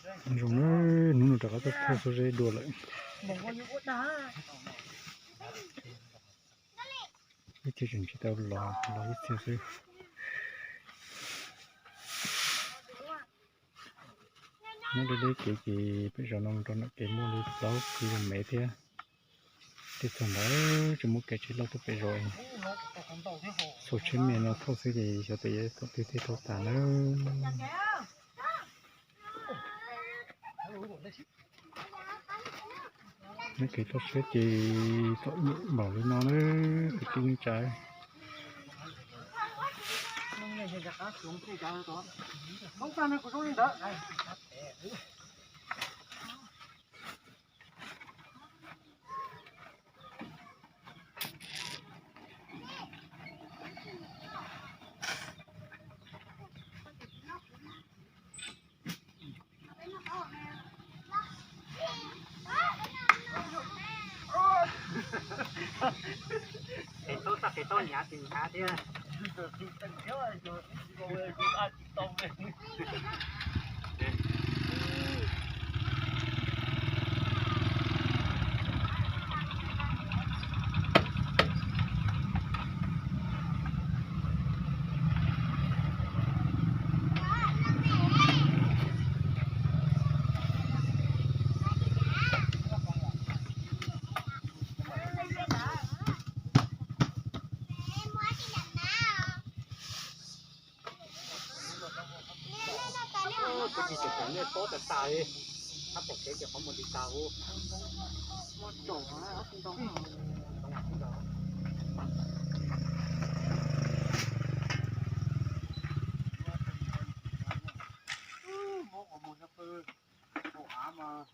Zoo na, hnub no rov qab tuaj thauj xuab zeb dua lawm. Ib txhia tseem tsis tau los, los ib txhia xwb. Nyob deb deb kev ces peb zos no mus rau nram kev muaj li plaub kwv mev thiab. Tej txog ntawd tsis muaj kev tsheb loj tuaj pem zos, txhua tsheb me no thauj xwb ces xyov tias yuav thaum twg thiaj thauj tas na. Nyob kev tuaj saib ces txom nyem npaum li no na, kwv tij neej tsa. Qis taub, qis taub nyav tsis nyav thiab. Tus tsis tseem nej tob tas tas li, hab pom kev ces qhov muag li tas hu. Mob qhov muag no pw, hauv av mas.